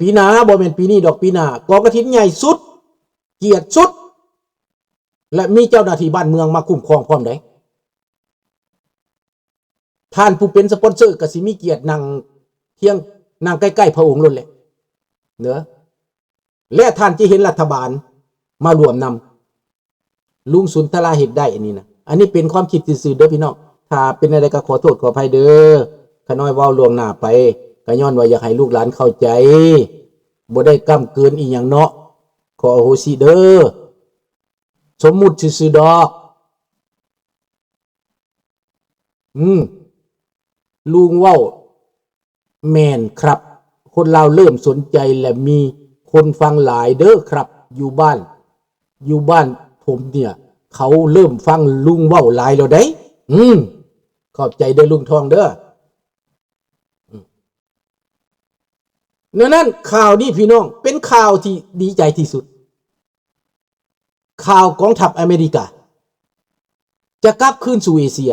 ປີໜ້າ ບໍ່ແມ່ນປີນີ້ດອກ ປີໜ້າ ກອງກະຖິນໃຫຍ່ສຸດ ກຽດສຸດ ແລະ ມີເຈົ້າໜ້າທີ່ບ້ານເມືອງມາຄຸ້ມຄອງພ້ອມໃດ໋. ທ່ານຜູ້ເປັນສະປອນເຊີກໍຊິມີກຽດນັ່ງຄຽງ ນັ່ງໃກ້ໆພະອົງໂລດແຫຼະເດີ ແລະ ທ່ານຈະເຫັນລັດຖະບານມາຮ່ວມນຳ. ລຸງສຸນທະລາເຮັດໄດ້ອັນນີ້ນະ ອັນນີ້ເປັນຄວາມຄິດຊື່ໆເດີພີ່ນ້ອງ. ຖ້າເປັນແນວໃດກໍຂໍໂທດຂໍອະໄພເດີ ຂ້ານ້ອຍເວົ້າລ່ວງໜ້າໄປ ກໍຍ້ອນວ່າຢາກໃຫ້ລູກຫຼານເຂົ້າໃຈ ບໍ່ໄດ້ກ້ຳເກີນອີ່ຫຍັງເນາະ ຂໍອະໂຫສິເດີ ສົມມຸດຊື່ໆດອກ. ອືມ ລຸງເວົ້າແມ່ນຄັບ ຄົນລາວເລີ່ມສົນໃຈ ແລະ ມີຄົນຟັງຫຼາຍເດີຄັບ ຢູ່ບ້ານ ຢູ່ບ້ານຜົມເນ່ຍ ເຂົາເລີ່ມຟັງລຸງເວົ້າຫຼາຍແລ້ວໃດ໋. ອືມ ຂອບໃຈເດີລຸງທອງເດີ. ອືມ ແນວນັ້ນ ຂ່າວນີ້ພີ່ນ້ອງ ເປັນຂ່າວທີ່ດີໃຈທີ່ສຸດ. ຂ່າວກອງທັບອາເມລິກາຈະກັບຄືນສູ່ເອເຊຍ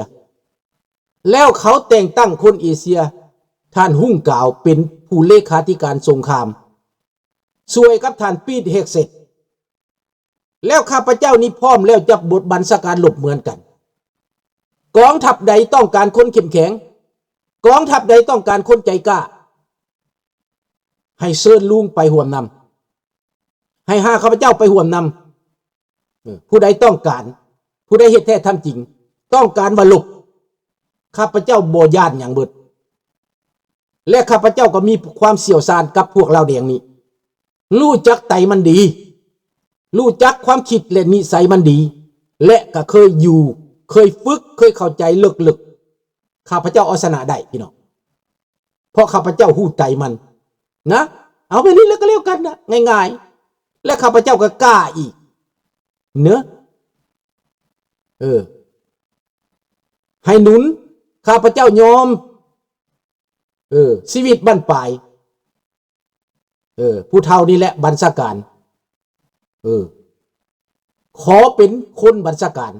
ແລ້ວເຂົາແຕ່ງຕັ້ງຄົນເອເຊຍ ທ່ານຮຸ້ງກາວເປັນຜູ້ເລຂາທິການສົງຄາມ ຊ່ວຍກັບທ່ານປີດເຮັກເຊັດ ແລ້ວຂ້າພະເຈົ້ານີ້ພ້ອມແລ້ວຈະບົດບັນຊາການລົບເໝືອນກັນ. ກອງທັບໃດຕ້ອງການຄົນເຂັ້ມແຂງ, ກອງທັບໃດຕ້ອງການຄົນໃຈກ້າ, ໃຫ້ເຊີນລຸງໄປຮ່ວມນຳ, ໃຫ້ຫາຂ້າພະເຈົ້າໄປຮ່ວມນຳ. ເອີ ຜູ້ໃດຕ້ອງການ, ຜູ້ໃດເຮັດແທ້ທຳຈິງ, ຕ້ອງການວ່າລົບ, ຂ້າພະເຈົ້າບໍ່ຢ້ານຫຍັງເບິດ. ແລະ ຂ້າພະເຈົ້າກໍມີຄວາມຊ່ຽວຊານກັບພວກລາວແດງນີ້, ຮູ້ຈັກໄຕມັນດີ, ຮູ້ຈັກຄວາມຄິດ ແລະ ນິໄສມັນດີ ແລະ ກໍເຄີຍຢູ່, ເຄີຍຝຶກ, ເຄີຍເຂົ້າໃຈເລິກໆ. ຂ້າພະເຈົ້າເອົາຊະນະໄດ້ ພີ່ນ້ອງ, ເພາະຂ້າພະເຈົ້າຮູ້ໄຕມັນນະ. ເອົາແບບນີ້ແລ້ວກໍແລ້ວກັນນະ, ງ່າຍໆ. ແລະ ຂ້າພະເຈົ້າກໍກ້າອີກເນາະ. ເອີ ໃຫ້ໜູນ, ຂ້າພະເຈົ້າຍອມ. ເອີ ຊີວິດບັ້ນປາຍ. ເອີ ຜູ້ເຖົ້ານີ້ແຫຼະບັນຊາການ. ເອີ ຂໍເປັນຄົນບັນຊາການ.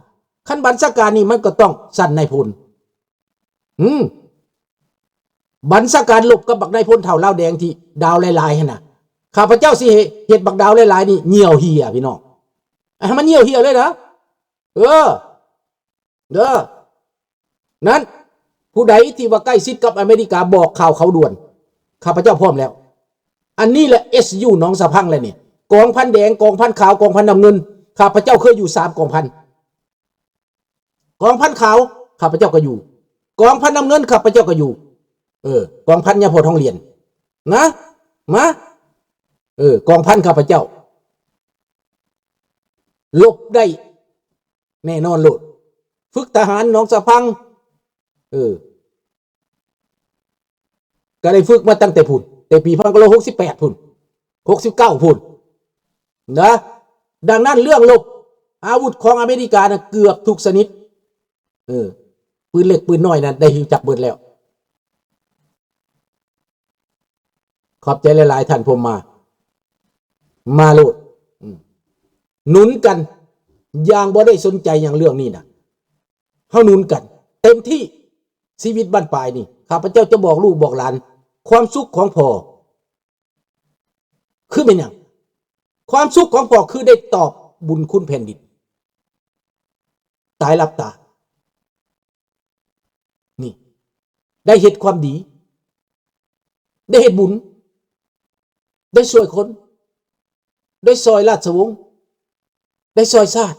ຄັນບັນຊາການນີ້ມັນກໍຕ້ອງຊັ້ນນາຍພົນ. ອືມ ບັນຊາການລົບກັບບັກນາຍພົນເຖົ້າລາວແດງທີ່ດາວຫຼາຍໆຫັ້ນນະ. ຂ້າພະເຈົ້າຊິເຮັດ ເຮັດບັກດາວຫຼາຍໆນີ້ຍ່ຽວເຫ່ຍ ພີ່ນ້ອງ, ໃຫ້ມັນຍ່ຽວເຫ່ຍເລີຍນະ. ເອີ ເດີ ນັ້ນ ຜູ້ໃດທີ່ວ່າໃກ້ຊິດກັບອາເມລິກາ ບອກຂ່າວເຂົາດ່ວນ. ຂ້າພະເຈົ້າພ້ອມແລ້ວ. ອັນນີ້ແຫຼະ ເອສຢູ ໜອງສະພັງແຫຼະນີ້. ກອງພັນແດງ, ກອງພັນຂາວ, ກອງພັນນ້ຳເງິນ. ຂ້າພະເຈົ້າເຄີຍຢູ່ສາມກອງພັນ. ກອງພັນຂາວ ຂ້າພະເຈົ້າກໍຢູ່. ກອງພັນນ້ຳເງິນ ຂ້າພະເຈົ້າກໍຢູ່. ເອີ ກອງພັນຍາພໍ່ທອງຫຼຽນນະ ມາ. ເອີ ກອງພັນຂ້າພະເຈົ້າ ລົບໄດ້ ແນ່ນອນໂລດ. ຝຶກທະຫານໜອງສະພັງ ເອີ ກໍໄດ້ຝຶກມາຕັ້ງແຕ່ພຸ້ນ ແຕ່ປີພັນເກົ້າຮ້ອຍຫົກສິບແປດພຸ້ນ ຫົກສິບເກົ້າພຸ້ນນະ. ດັ່ງນັ້ນເລື່ອງລົບ ອາວຸດຂອງອາເມລິການະເກືອບທຸກຊະນິດ. ເອີ ປືນເລັກປືນນ້ອຍນະໄດ້ຮູ້ຈັກເບິດແລ້ວ. ຂອບໃຈຫຼາຍໆ ທ່ານພົມມາ. ມາໂລດ ອືມ ໜູນກັນຢ່າງບໍ່ໄດ້ສົນໃຈຫຍັງເລື່ອງນີ້ນະ. ເຮົາໜູນກັນເຕັມທີ່. ຊີວິດບັ້ນປາຍນີ້ ຂ້າພະເຈົ້າຈະບອກລູກບອກຫຼານ ຄວາມສຸກຂອງພໍ່ຄືແມ່ນຫຍັງ? ຄວາມສຸກຂອງພໍ່ຄືໄດ້ຕອບບຸນຄຸນແຜ່ນດິນ ຕາຍຫຼັບຕາ. ນີ້ ໄດ້ເຮັດຄວາມດີ ໄດ້ເຮັດບຸນ ໄດ້ຊ່ວຍຄົນ ໄດ້ຊ່ອຍລາຊະວົງ ໄດ້ຊ່ອຍຊາດ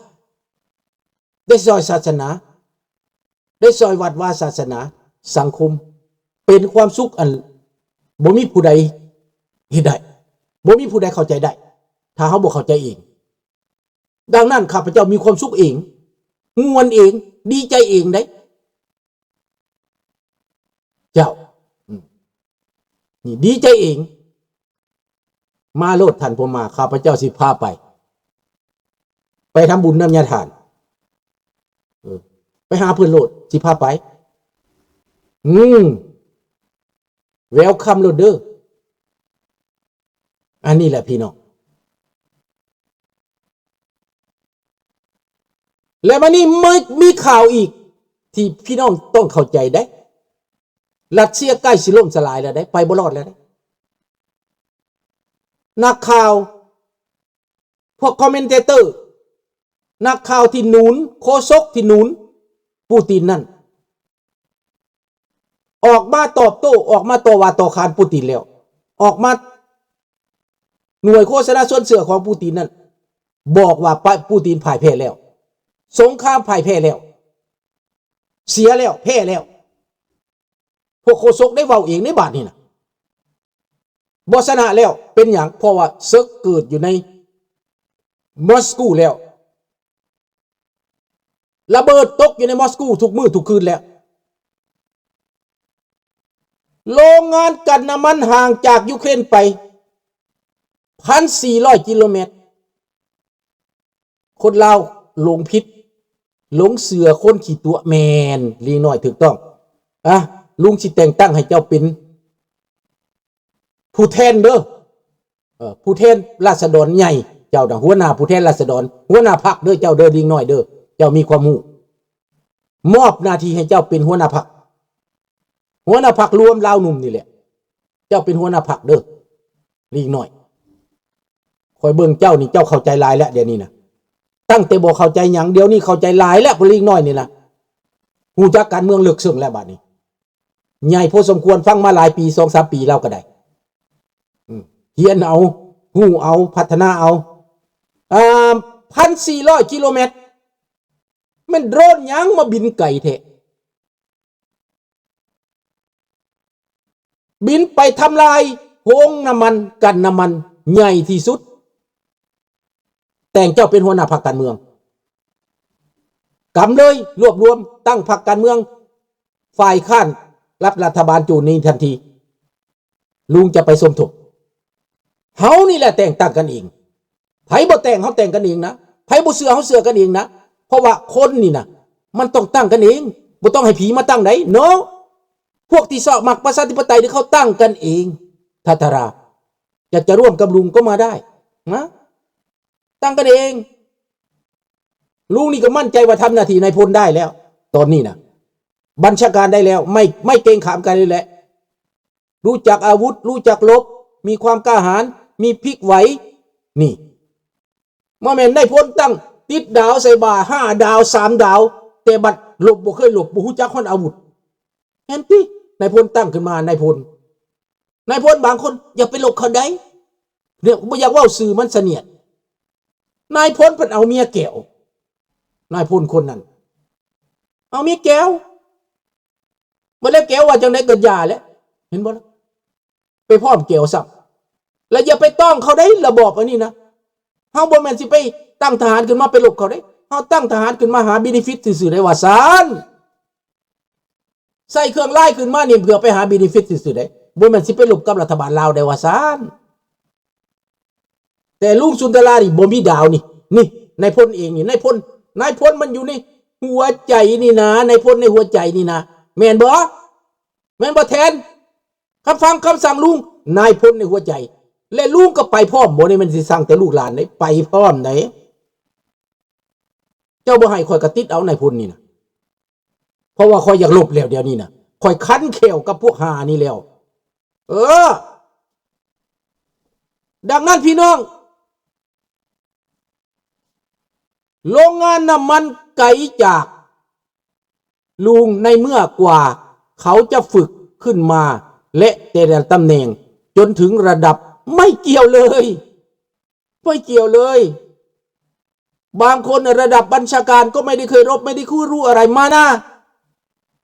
ໄດ້ຊ່ອຍສາສະໜາ ໄດ້ຊ່ອຍວັດວາສາສະໜາ ສັງຄົມ ເປັນຄວາມສຸກອັນບໍ່ມີຜູ້ໃດເຮັດໄດ້ ບໍ່ມີຜູ້ໃດເຂົ້າໃຈໄດ້ ຖ້າເຮົາບໍ່ເຂົ້າໃຈເອງ. ດັ່ງນັ້ນ ຂ້າພະເຈົ້າມີຄວາມສຸກເອງ ມ່ວນເອງ ດີໃຈເອງເດ້ ເຈົ້າ ອືມ ນີ້ດີໃຈເອງ. ມາໂລດທ່ານຜູ້ມາ ຂ້າພະເຈົ້າຊິພາໄປ ໄປທຳບຸນນຳຍາທ່ານ ເອີ ໄປຫາເພິ່ນໂລດ ຊິພາໄປ ອືມ welcome ໂລດເດີ. ອັນນີ້ແຫຼະພີ່ນ້ອງ ແລະ ມານີ້ມີ ມີຂ່າວອີກທີ່ພີ່ນ້ອງຕ້ອງເຂົ້າໃຈເດ້ ຣັດເຊຍໃກ້ຊິລົ້ມສະຫຼາຍແລ້ວເດ້ ໄປບໍ່ລອດແລ້ວເດ້. ນັກຂ່າວ ພວກຄອມເມັນເຕເຕີ ນັກຂ່າວທີ່ໜູນ ໂຄສົກທີ່ໜູນປູຕິນນັ້ນ ອອກມາຕອບໂຕ້ ອອກມາຕໍ່ວ່າຕໍ່ຂານປູຕິນແລ້ວ ອອກມາ ໜ່ວຍໂຄສະນາສ່ວນເຊື່ອຂອງປູຕິນນັ້ນ ບອກວ່າປະ ປູຕິນພ່າຍແພ້ແລ້ວ ສົງຄາມພ່າຍແພ້ແລ້ວ ເສຍແລ້ວ ແພ້ແລ້ວ. ພວກໂຄສົກໄດ້ເວົ້າເອງໃນບາດນີ້ນະ ບໍ່ຊະນະແລ້ວ. ເປັນຫຍັງ? ເພາະວ່າເສິກເກີດຢູ່ໃນມອສກູແລ້ວ ລະເບີດຕົກຢູ່ໃນມອສກູທຸກມື້ທຸກຄືນແລ້ວ. ໂລງງານກັ່ນນ້ຳມັນຫ່າງຈາກຢູເຄຣນໄປ ພັນສີ່ຮ້ອຍກິໂລແມັດ. ຄົນລາວຫຼົງຜິດ ຫຼົງເຊື່ອຄົນຂີ້ຕົວະ. ແມ່ນ ລີງນ້ອຍ ຖືກຕ້ອງ. ອະ ລຸງຊິແຕ່ງຕັ້ງໃຫ້ເຈົ້າເປັນຜູ້ແທນເດີ ເອີ ຜູ້ແທນລາຊະດອນໃຫຍ່. ເຈົ້ານະ ຫົວໜ້າຜູ້ແທນລາຊະດອນ ຫົວໜ້າພັກເດີ ເຈົ້າເດີ ລີງນ້ອຍເດີ. ເຈົ້າມີຄວາມຮູ້ ມອບໜ້າທີ່ໃຫ້ເຈົ້າເປັນຫົວໜ້າພັກ ຫົວໜ້າພັກລວມລາວໜຸ່ມນີ້ແຫຼະ. ເຈົ້າເປັນຫົວໜ້າພັກເດີ ລີງນ້ອຍ. ຂ້ອຍເບິ່ງເຈົ້ານີ້ ເຈົ້າເຂົ້າໃຈຫຼາຍແລ້ວດຽວນີ້ນະ. ຕັ້ງແຕ່ບໍ່ເຂົ້າໃຈຫຍັງ ດຽວນີ້ເຂົ້າໃຈຫຼາຍແລ້ວ ພວກລີງນ້ອຍນີ້ນະ. ຮູ້ຈັກການເມືອງເລິກເຊິ່ງແລ້ວບາດນີ້ ໃຫຍ່ພໍສົມຄວນ. ຟັງມາຫຼາຍປີ ສອງສາມປີແລ້ວກໍໄດ້. ອືມ ຮຽນເອົາ ຮູ້ເອົາ ພັດທະນາເອົາ. ອາ ພັນສີ່ຮ້ອຍກິໂລແມັດ ແມ່ນໂດຣນຫຍັງມາບິນໄກແທ້? ບິນໄປທຳລາຍໂຮງນ້ຳມັນ ກັ່ນນ້ຳມັນໃຫຍ່ທີ່ສຸດ. ແຕ່ງເຈົ້າເປັນຫົວໜ້າພັກການເມືອງ ກຳເລີຍ ລວບລວມ ຕັ້ງພັກການເມືອງ ຝ່າຍຄ້ານ ລັບລັດຖະບານໂຈນນີ້ທັນທີ. ລຸງຈະໄປສົມທົບ. ເຮົານີ້ແຫຼະແຕ່ງຕັ້ງກັນເອງ. ໃຜບໍ່ແຕ່ງ ເຮົາແຕ່ງກັນເອງນະ. ໃຜບໍ່ເຊື່ອ ເຮົາເຊື່ອກັນເອງນະ. ເພາະວ່າຄົນນີ້ນະ ມັນຕ້ອງຕັ້ງກັນເອງ ບໍ່ຕ້ອງໃຫ້ຜີມາຕັ້ງໃດເນາະ. ພວກທີ່ຊອບມັກປະຊາທິປະໄຕ ທີ່ເຂົາຕັ້ງກັນເອງ. ທັດທະລາ ຢາກຈະຮ່ວມກັບລຸງກໍມາໄດ້ນະ ຕັ້ງກັນເອງ. ລຸງນີ້ກໍໝັ້ນໃຈວ່າທຳໜ້າທີ່ນາຍພົນໄດ້ແລ້ວ ຕອນນີ້ນະ ບັນຊາການໄດ້ແລ້ວ ໄມ່ ໄມ່ເກງຂາມກັນເລີຍແຫຼະ. ຮູ້ຈັກອາວຸດ ຮູ້ຈັກລົບ ມີຄວາມກ້າຫານ ມີພິກໄຫວ. ນີ້ບໍ່ແມ່ນນາຍພົນຕັ້ງ ຕິດດາວໃສ່ບ່າ ຫ້າດາວ ສາມດາວ ແຕ່ບັດລົບບໍ່ເຄີຍລົບ ບໍ່ຮູ້ຈັກຮອດອາວຸດ. ແມ່ນຕິ? ນາຍພົນຕັ້ງຂຶ້ນມາ ນາຍພົນ ນາຍພົນບາງຄົນ ຢ່າໄປລົບເຂົາໃດ ເລື່ອງ ບໍ່ຢາກເວົ້າຊື່ມັນສະໜຽດ. ນາຍພົນເພິ່ນເອົາເມຍແກ້ວ ນາຍພົນຄົນນັ້ນເອົາເມຍແກ້ວ. ບັດແລ້ວແກ້ວວ່າຈັ່ງໃດກໍຢ່າແຫຼະ ເຫັນບໍ່ລະ? ໄປພ້ອມແກ້ວຊ້ຳ ແລ້ວຢ່າໄປຕ້ອງເຂົາໃດ ລະບອບອັນນີ້ນະ. ເຮົາບໍ່ແມ່ນຊິໄປຕັ້ງທະຫານຂຶ້ນມາໄປລົບເຂົາເດ້ ເຮົາຕັ້ງທະຫານຂຶ້ນມາຫາເບເນຟິດຊື່ໆ ໄດ້ວ່າຊັ້ນ. ໃສ່ເຄື່ອງລາຍຂຶ້ນມານີ້ເພື່ອໄປຫາເບເນຟິດຊື່ໆ ໄດ້ ບໍ່ແມ່ນຊິໄປລົບກັບລັດຖະບານລາວໄດ້ວ່າຊັ້ນ. ແຕ່ລຸງສຸນທະລານີ້ບໍ່ມີດາວນີ້ ນີ້ນາຍພົນເອງນີ້ ນາຍພົນ ນາຍພົນມັນຢູ່ໃນຫົວໃຈນີ້ນາ ນາຍພົນໃນຫົວໃຈນີ້ນາ ແມ່ນບໍ່? ແມ່ນບໍ່ແທນ? ຄັນຟັງຄຳສັ່ງລຸງ ນາຍພົນໃນຫົວໃຈ ແລະລຸງກໍໄປພ້ອມ ບໍ່ໄດ້ແມ່ນຊິສັ່ງແຕ່ລູກຫຼານເດ້ ໄປພ້ອມໃດ. ເຈົ້າບໍ່ໃຫ້ຂ້ອຍກໍຕິດເອົານາຍພົນນີ້ນະ ເພາະວ່າຂ້ອຍຢາກລົບແລ້ວ ດຽວນີ້ນະ ຂ້ອຍຄັນແຂ້ວກັບພວກຫ່ານີ້ແລ້ວ. ເອີ ດັ່ງນັ້ນພີ່ນ້ອງ ໂລງງານນ້ຳມັນໄກຈາກລຸງ ໃນເມື່ອກວ່າເຂົາຈະຝຶກຂຶ້ນມາ ແລະ ແຕ່ລະຕຳແໜ່ງຈົນເຖິງລະດັບ ໄມ່ກ່ຽວເລີຍ ໄມ່ກ່ຽວເລີຍ. ບາງຄົນລະດັບບັນຊາການກໍໄມ່ໄດ້ເຄີຍລົບ ໄມ່ໄດ້ຮູ້ອະໄລມານະ.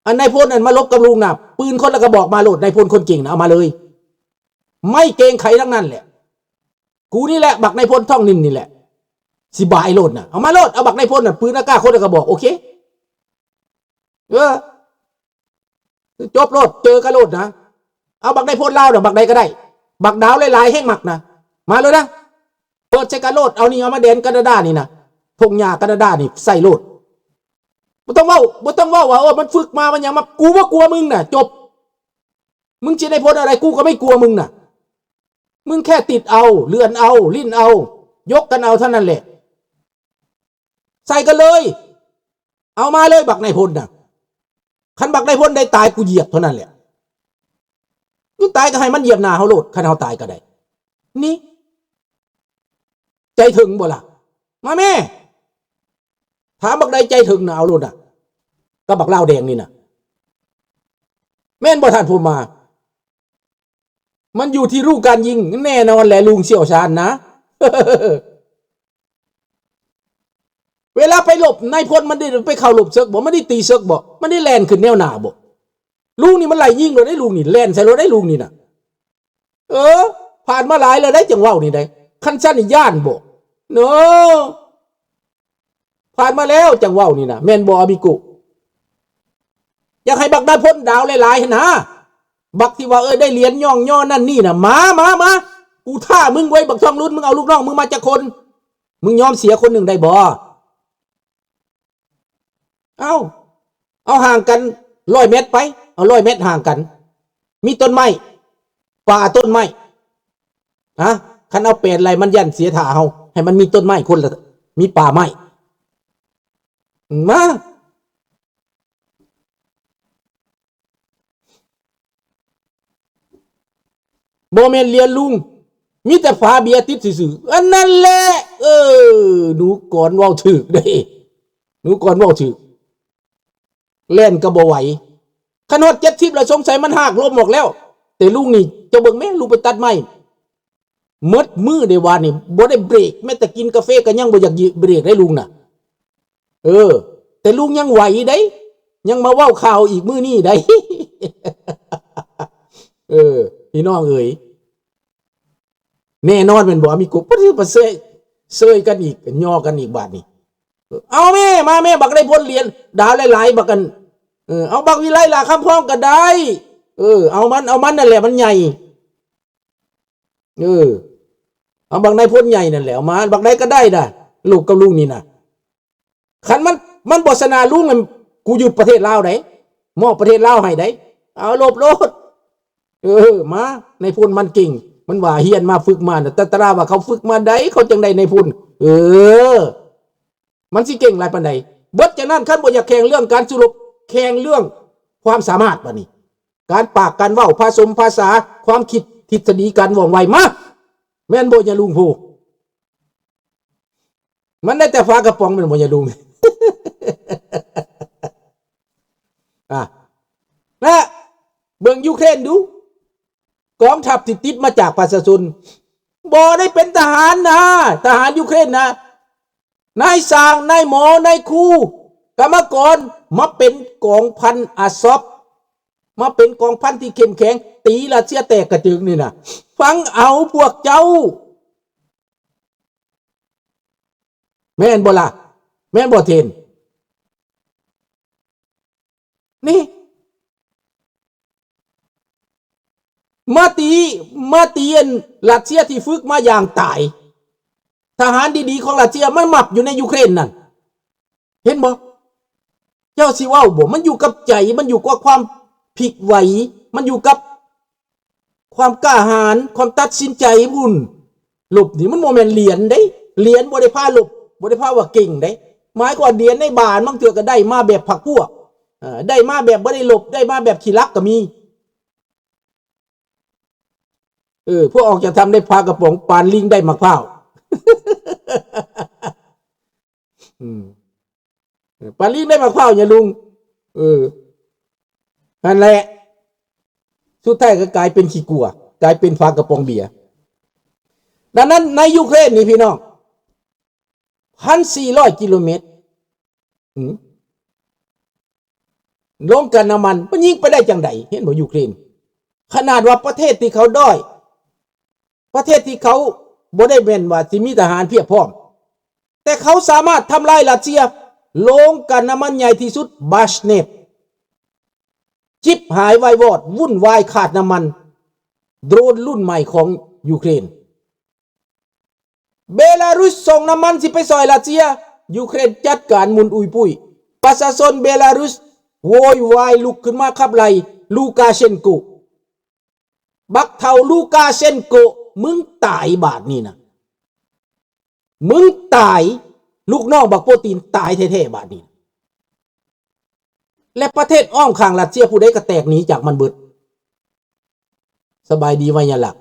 ອັນນາຍພົນນັ້ນມາລົບກັບລຸງນະ ປືນຄົນລະກະບອກມາໂລດ ນາຍພົນຄົນເກັ່ງນະ ເອົາມາເລີຍ ໄມ່ເກງໃຄທັງນັ້ນແຫຼະ. ກູນີ້ແຫຼະ ບັກນາຍພົນທອງນິນນີ້ແຫຼະ ຊິບາຍໂລດນະ ເອົາມາໂລດ ເອົາບັກນາຍພົນນະ ປືນອາກາດຄົນລະກະບອກ ໂອເຄ ເອີ ຈົບໂລດ ເຈີກັນໂລດນະ. ເອົາບັກນາຍພົນລາວນະ ບັກໃດກໍໄດ້ ບັກດາວຫຼາຍໆແຮ່ງມັກນະ ມາໂລດນະ ເປີດໃສ່ກັນໂລດ. ເອົານີ້ ເອົາມາແດນການາດານີ້ນະ ທົ່ງຫຍ້າການາດານີ້ໃສ່ໂລດ. ບໍ່ຕ້ອງເວົ້າ ບໍ່ຕ້ອງເວົ້າວ່າ ໂອ້ ມັນຝຶກມາ ມັນຫຍັງມາ ກູບໍ່ກົວມຶງນະ ຈົບ. ມຶງຊິໄດ້ຜົນອະໄລ ກູກໍໄມ່ກົວມຶງນະ. ມຶງແຄ່ຕິດເອົາ ເລື່ອນເອົາ ຫຼິ້ນເອົາ ຍົກກັນເອົາເທົ່ານັ້ນແຫຼະ. ໃສ່ກັນເລີຍ ເອົາມາເລີຍບັກນາຍພົນນະ. ຄັນບັກນາຍພົນໄດ້ຕາຍ ກູຢຽບເທົ່ານັ້ນແຫຼະ. ຢູ່ຕາຍກໍໃຫ້ມັນຢຽບໜ້າເຮົາໂລດ ຄັນເຮົາຕາຍກໍໄດ້. ນີ້ ໃຈເຖິງບໍ່ລະ? ມາແມ້ ຖາມບັກໃດໃຈເຖິງນະ ເອົາໂລດນະ ກັບບັກລາວແດງນີ້ນະ ແມ່ນບໍ່ທ່ານຜູ້ມາ? ມັນຢູ່ທີ່ຮູ້ການຍິງ ແນ່ນອນແຫຼະ ລຸງຊ່ຽວຊານນະ. ເວລາໄປລົບ ນາຍພົນມັນໄດ້ໄປເຂົ້າລົບເສິກບໍ່? ມັນໄດ້ຕີເສິກບໍ່? ມັນໄດ້ແລ່ນຂຶ້ນແນວໜ້າບໍ່? ລຸງນີ້ມັນໄລ່ຍິງໂລດເດ້ ລຸງນີ້ແລ່ນໃສ່ໂລດເດ້ ລຸງນີ້ນະ. ເອີ ຜ່ານມາຫຼາຍແລ້ວໄດ໋ ຈັ່ງເວົ້ານີ້ໄດ໋ ຄັນຊັ້ນນີ້ຢ້ານບໍ່ເນາະ? ຜ່ານມາແລ້ວຈັ່ງເວົ້ານີ້ນະ ແມ່ນບໍ່ອາມິໂກ? ຢາກໃຫ້ບັກນາພົນດາວຫຼາຍໆຫັ້ນນາ ບັກທີ່ວ່າ ເອີ ໄດ້ຫຼຽນຍ້ອງຍໍນັ້ນນີ້ນະ ມາ ມາ ມາ ກູທ້າມຶງເວີຍ ບັກທອງລຸນ ມຶງເອົາລູກນ້ອງມຶງມາຈັກຄົນ? ມຶງຍອມເສຍຄົນໜຶ່ງໄດ້ບໍ່? ເອົາ ເອົາຫ່າງກັນຮ້ອຍແມັດໄປ ເອົາຮ້ອຍແມັດຫ່າງກັນ ມີຕົ້ນໄມ້ ປ່າຕົ້ນໄມ້ ຮະ ຄັນເອົາແປນໄລ່ມັນຢ້ານເສຍທ່າເຮົາ ໃຫ້ມັນມີຕົ້ນໄມ້ຄົນລະ ມີປ່າໄມ້ ມາ. ບໍ່ແມ່ນຫຼຽນລຸງ ມີແຕ່ຝາເບຍຕິດຊື່ໆ ອັນນັ້ນແຫຼະ ເອີ ໜູກອນເວົ້າຖືກເດ້ ໜູກອນເວົ້າຖືກ ແລ່ນກໍບໍ່ໄຫວ ຄັນຮອດເຈັດສິບແລ້ວ ສົງໄສມັນຮາກລົມອອກແລ້ວ ແຕ່ລຸງນີ້ ເຈົ້າເບິ່ງແມ້ ລຸງໄປຕັດໄມ້ ໝົດມື້ເດ້ວານນີ້ ບໍ່ໄດ້ເບຣກ ແມ້ແຕ່ກິນກາເຟກໍຍັງບໍ່ຢາກເບຣກໄດ້ລຸງນະ ເອີ ແຕ່ລຸງຍັງໄຫວໄດ໋ ຍັງມາເວົ້າຂ່າວອີກມື້ນີ້ໄດ໋ ເອີ ພີ່ນ້ອງເອີຍ ແນ່ນອນແມ່ນບໍ່ ອາມິໂກ? ປະເທດປະເຊຍ ເຊີຍກັນອີກ ຍໍກັນອີກບາດນີ້ ເອົາແມ້ ມາແມ້ ບັກໄດ້ພົນຫຼຽນດາວຫຼາຍໆ ບັກອັນ ເອີ ເອົາບັກວິໄລຫຼ້າຄຳພອງກໍໄດ້ ເອີ ເອົາມັນ ເອົາມັນນັ້ນແຫຼະ ມັນໃຫຍ່ ເອີ ເອົາບັກນາຍພົນໃຫຍ່ນັ້ນແຫຼະ ເອົາມາ ບັກໃດກໍໄດ້ນະ ລົບກັບລຸງນີ້ນະ ຄັນມັນ ມັນບໍ່ຊະນະລຸງນັ້ນ ກູຍຶດປະເທດລາວໃດ໋ ມອບປະເທດລາວໃຫ້ໃດ໋ ເອົາລົບໂລດ ເອີ ມາ ນາຍພົນມັນເກັ່ງ ມັນວ່າຮຽນມາຝຶກມານະ ແຕ່ຕະລາວ່າເຂົາຝຶກມາໃດ ເຂົາຈັ່ງໄດ້ນາຍພົນ ເອີ ມັນຊິເກັ່ງຫຼາຍປານໃດ? ເບິດຈາກນັ້ນ ຄັນບໍ່ຢາກແຂ່ງເລື່ອງການສູ້ລົບ ແຂ່ງເລື່ອງຄວາມສາມາດບາດນີ້ ການປາກ ການເວົ້າ ຜະສົມພາສາ ຄວາມຄິດ ທິດສະດີ ການວ່ອງໄວ ມາ ແມ່ນບໍ່ຍາລຸງໂພ? ມັນໄດ້ແຕ່ຝາກະປ໋ອງແມ່ນບໍ່ຍາລຸງ? ອາ ນະ ເບິ່ງຢູເຄຣນດູ ກອງທັບທີ່ຕິດມາຈາກປະຊາຊົນ ບໍ່ໄດ້ເປັນທະຫານນະ ທະຫານຢູເຄຣນນະ ນາຍຊ່າງ ນາຍໝໍ ນາຍຄູ ກຳມະກອນ ມາເປັນກອງພັນອາຊອບ ມາເປັນກອງພັນທີ່ເຂັ້ມແຂງ ຕີຣັດເຊຍແຕກກະເຈິງນີ້ນະ ຟັງເອົາພວກເຈົ້າ ແມ່ນບໍ່ລະ? ແມ່ນບໍ່ເທນ? ນີ້ ມາຕີ ມາຕີອັນຣັດເຊຍທີ່ຝຶກມາຢ່າງຕາຍ ທະຫານດີໆຂອງຣັດເຊຍມັນໝັບຢູ່ໃນຢູເຄຣນນັ້ນ ເຫັນບໍ່? ເຈົ້າຊິເວົ້າບໍ່? ມັນຢູ່ກັບໃຈ ມັນຢູ່ກັບຄວາມພິກໄຫວ ມັນຢູ່ກັບຄວາມກ້າຫານ ຄວາມຕັດສິນໃຈພຸ້ນ. ລົບນີ້ມັນບໍ່ແມ່ນຫຼຽນເດ້ ຫຼຽນບໍ່ໄດ້ພາລົບ ບໍ່ໄດ້ພາວ່າເກັ່ງເດ້ ໝາຍຄວາມວ່າຫຼຽນໃນບານ ບາງເທື່ອກໍໄດ້ມາແບບພັກພວກ ເອີ ໄດ້ມາແບບບໍ່ໄດ້ລົບ ໄດ້ມາແບບຂີ້ລັກກໍມີ. ເອີ ພວກອອກຈາກຖ້ຳໄດ້ຝາກະປ໋ອງ ປານລິງໄດ້ໝາກພ້າວ ອືມ ເອີ ປານລິງໄດ້ໝາກພ້າວຫຍັງລຸງ? ເອີ ນັ້ນແຫຼະ ສຸດທ້າຍກໍກາຍເປັນຂີ້ກົວ ກາຍເປັນຝາກະປ໋ອງເບຍ. ດັ່ງນັ້ນໃນຢູເຄຣນນີ້ພີ່ນ້ອງ ພັນສີ່ຮ້ອຍກິໂລແມັດ ອືມ ໂລງກັ່ນນ້ຳມັນ ມັນຍິງໄປໄດ້ຈັ່ງໃດ? ເຫັນບໍ່? ຢູເຄຣນ ຂະໜາດວ່າປະເທດທີ່ເຂົາດ້ອຍ ປະເທດທີ່ເຂົາບໍ່ໄດ້ແມ່ນວ່າຊິມີທະຫານພຽບພ້ອມ ແຕ່ເຂົາສາມາດທຳລາຍຣັດເຊຍ ໂລງກັ່ນນ້ຳມັນໃຫຍ່ທີ່ສຸດ ບາຊເນັບ ຈິບຫາຍວາຍວອດ ວຸ່ນວາຍຂາດນ້ຳມັນ ໂດຣນລຸ້ນໃໝ່ຂອງຢູເຄຣນ. ເບລາຣຸດສົ່ງນ້ຳມັນຊິໄປຊ່ອຍຣັດເຊຍ ຢູເຄຣນຈັດການໝຸ່ນອຸຍປຸ້ຍ ປະຊາຊົນເບລາຣຸດໂວຍວາຍລຸກຂຶ້ນມາຂັບໄລ່ລູກາເຊັນໂກ. ບັກເຖົ້າລູກາເຊັນໂກ ມຶງຕາຍບາດນີ້ນະ ມຶງຕາຍ ລູກນ້ອງບັກໂປຕີນຕາຍແທ້ໆບາດນີ້. ແລະ ປະເທດອ້ອມຂ້າງຣັດເຊຍຜູ້ໃດກໍແຕກໜີຈາກມັນເບິດ. ສະບາຍດີໄວຍະລັກ